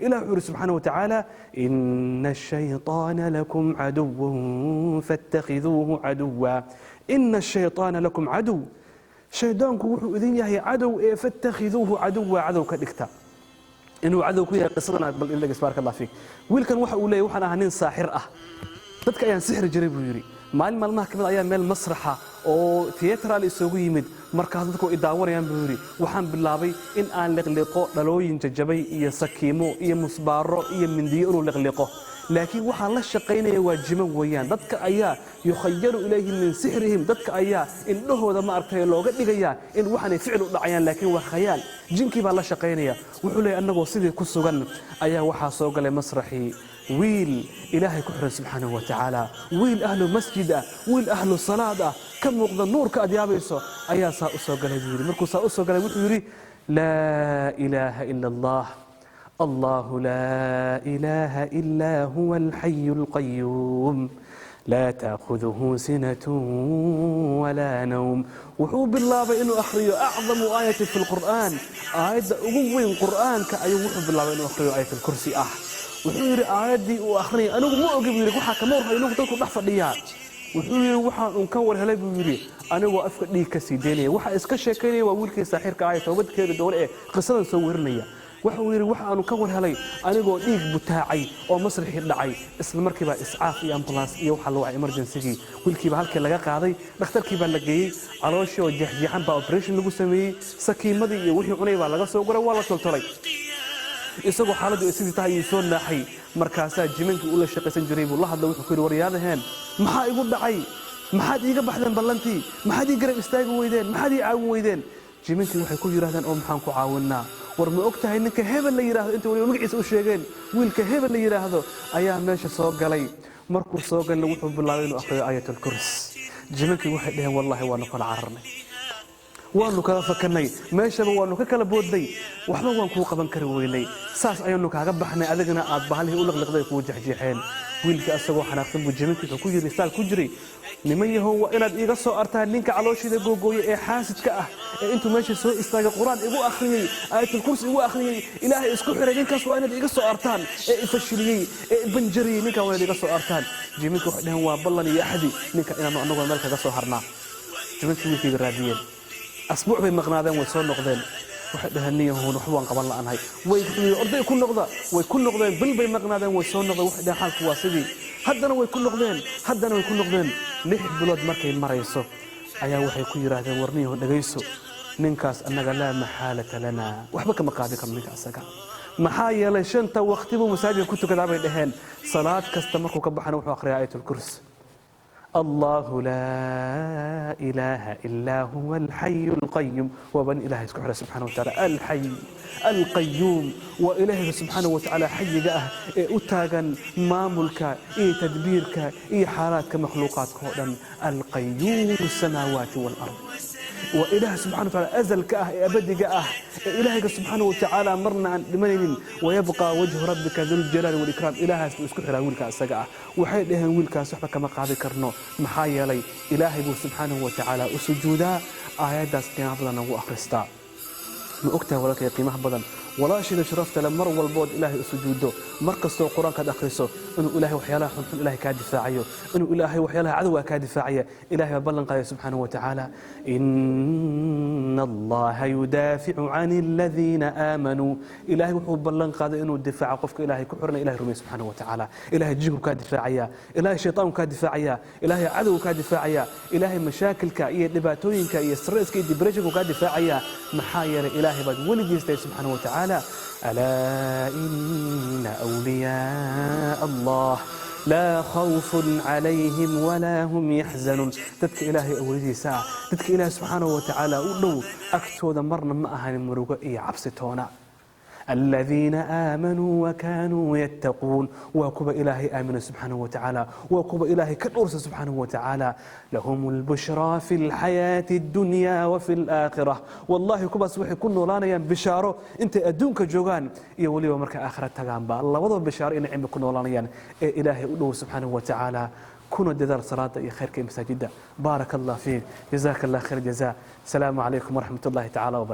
Ilah wuxuu yidhi subxaana wa tacaala: "Ina ashayطaana lakum caduwan faاtakhiduuhu caduwa." Ina ashayطaana lakum caduw, shaydaanku wuxuu idin yahay cadow ee faاtakhiduuhu caduwa, cadow ka dhigta. Inuu cadow ku yahay qisadan bal indhageys. Baaraka Allah fiik. Wiilkan waxa uu leeyahay: "Waxaan ahaa nin saaxir ah, dadka ayaan sixri jiray," buu yidhi. "Maalin maalmaha ka mid ayaa meel masraxa oo tiyatral isugu yimid. Markaas dadku i daawanayaan," buu yidhi, "waxaan bilaabay in aan liqliqo dhalooyin jajabay iyo sakiimo iyo musbaaro iyo mindiyo inuu liqliqo, laakiin waxaan la shaqaynaya waa jiman weeyaan. Dadka ayaa yukhayalu ilayhim min sixrihim, dadka ayaa indhahooda ma aragtay looga dhigayaa in waxaanay ficil u dhacayaan, laakiin waa khayaal, jinkii baa la shaqaynaya." Wuxuu leeyahy: "Annagoo sidii ku sugan ayaa waxaa soo galay masraxii wiil Ilaahay ku xiran subxaanahu wa tacaala, wiil ahlu masjid ah, wiil ahlu salaad ah, ka muuqda nuurka aad yaabayso ayaa saa u soo galay," buu yidhi. Markuu saa u soo galay wuxuu yidhi: "Laa ilaaha ila Allah, الله لا إله إلا هو الحي القيوم لا تأخذه سنة ولا نوم." Wuxuu bilaabay inuu akhriyo أعظم آية في القرآن, aayadda ugu weyn Qur'aanka ayuu wuxuu bilaabay inuu akhriyo, آية الكرسي ah. Wuxuu yidhi aayaddii uu akhriyay anigu ma ogi, buu yidhi, waxaa kama warhayo anigu dadku dhex fadhiyaa. Wuxuu yidhi: "Waxaan un ka war helay," buu yidhi, "anigoo afka dhiig ka sii daynaya." Waxa iska sheekaynaya waa wiilkii saaxirka ah ee toobad keeni doona ee qisadan soo warinaya. Wuxuu yidhi: "Waxa aanu ka war helay anigoo dhiig butaacay oo masrixii dhacay." Isla markiiba iscaaf iyo ambulance iyo waxaa la wacay emergencygii. Wiilkiiba halkii laga qaaday, dhakhtarkii baa la geeyey. Calooshii oo jeexjeexan baa operation lagu sameeyey. Sakiimadii iyo wixii cunay baa laga soo guray, waa la toltolay. Isagoo xaaladdu ay sidii tahay ayuu soo naaxay. Markaasaa jimankii ula shaqaysan jiray buu la hadlay. Wuxuu ku yidhi: "Waryaadaheen, maxaa igu dhacay? Maxaad iiga baxdeen ballantii? Maxaad ii garab istaagi weydeen? Maxaad ii caawin weydeen?" Jimankii waxay ku yidhahdeen: "Oo maxaan ku caawinaa? War ma og tahay ninka hebel la yidhaahdo?" Inta waliba magaciisa u sheegeen, wiilka hebel la yidhaahdo ayaa meesha soo galay. Markuu soo galay wuxuu bilaabay inuu akhriyo aayatul kursi. Jimankii waxay dhaheen: "Wallahi waanu kala cararnay, waanu kala fakanay, meeshaba waanu ka kala boodnay, waxba waan kuu qaban kari weynay, saas ayaanu kaaga baxnay, adigana aad bahalihii u liqliqday kuu jexjeexeen." Wiilkii asagoo xanaaqsan buu jimankii wuxuu ku yidhi, saal ku jiray: "Niman yahow, waa inaad iiga soo artaan ninka calooshiida googooya ee xaasidka ah ee intuu meesha soo istaagay Qur-aan igu akhriyey, aayatul kursi igu akhriyey, Ilaahay isku xiray. Ninkaas waa inaad iiga soo artaan ee ifashiliyey ee ibanjariyey. Ninkaa waa inaad iiga soo artaan." Jiminka waxay dhaheen: "Waa ballan iyo axdi ninka inaanu annaguna meel kaga soo harnaa." Jimankii wiilkayga raadiyeen. Asbuuc bay maqnaadeen, way soo noqdeen. Waxay dhaheen: "Niyahoon, waxba waan qaban la'anahay." Way orday ku noqda, way ku noqdeen. Bil bay maqnaadeen, way soo noqdeen. Waxay dhaheen: "Xaalku waa sidii." Haddana way ku noqdeen, haddana way ku noqdeen. 6 bilood markay marayso ayaa waxay ku yidhaahdeen: "War niyahoon, dhegayso, ninkaas annaga laa maxaalata lanaa, waxba kama qaadi karno ninka asaga. Maxaa yeelay shanta waqti buu masaajidka ku tukadaa," bay dhaheen. "Salaad kasta markuu ka baxana wuxuu akhriyaa aayatul kursi, الله لا إله إلا هو الحي القيوم." Waa nin Ilahay isku xiray subxaana wa tacaala. الحي القيوم waa Ilaahayga subxaana wa tacaala xayiga ah ee u taagan maamulka iyo tadbiirka iyo xaalaadka makhluuqaadka oo dhan. القيوم السماوات والأرض, waa Ilaah subxana wa taala azalka ah ee abadiga ah ee Ilaahayga subxaana wa tacaala marna aan dhimanaynin. ويبقى وجه ربك ذو الجلال والإكرام. Ilaahaas buu isku xiraa wiilka isaga ah. Waxay dhaheen: "Wiilkaas waxba kama qaadi karno, maxaa yeelay Ilaahay buu subxaanahu wa tacaala u sujuudaa, aayaddaas qiimaha badan nagu akhristaa." Ma ogtahay, walaalkay qiimaha badan, walaashayda sharafta leh, mar walbood Ilaahay u sujuuddo, mar kastoo Qur-aankaad akhriso, inuu Ilaahay waxyaalaha xunxun Ilaahay kaa difaacayo, inuu Ilaahay waxyaalaha cadowga kaa difaacaya? Ilahay baa ballan qaaday subxaanahu wa tacaala: إن الله يدافع عن الذين آمنوا. Ilaahay wuxuu ballan qaaday inuu difaaco qofka Ilaahay ku xirna, Ilahay rumey subxaanahu wa tacaala. Ilahay jinku kaa difaacaya, Ilahay shaytaanku kaa difaacaya, Ilaahay cadowgu kaa difaacaya, Ilaahay mashaakilka iyo dhibaatooyinka iyo stresska iyo depressionku kaa difaacaya. Maxaa yeelay Ilaahay baad weligiistay subxaanahu wa tacaala. ألا إن أولياء الله لا خوف عليهم ولا هم يحزنون. Dadka Ilaahay awliyadiisa ah, dadka Ilaahay subxaanahu wa tacaala u dhow, agtooda marna ma ahanin murugo iyo cabsi toona. الذين آمنوا وكانوا يتقون, waa kuwa Ilaahay aamina subxaanahu watacaala, waa kuwa Ilaahay ka dhowrsa subxaanahu watacaala. لهم البشرى في الحياة الدنيا وفي الآخرة. Wallahi kuwaas waxay ku noolaanayaan bishaaro intay adduunka joogaan iyo weliba markay aakhira tagaanba, labadaba bishaaro iyo nicim bay ku noolaanayaan ee Ilaahay u dhow subxaanahu watacaala, kuna dadaal salaada iyo khayrka iyo masaajida. Baaraka Allah fiik, jazaaka Allah khayr jazaa. Asalaamu calaykum waraxmat ullahi tacaala wabarakatu.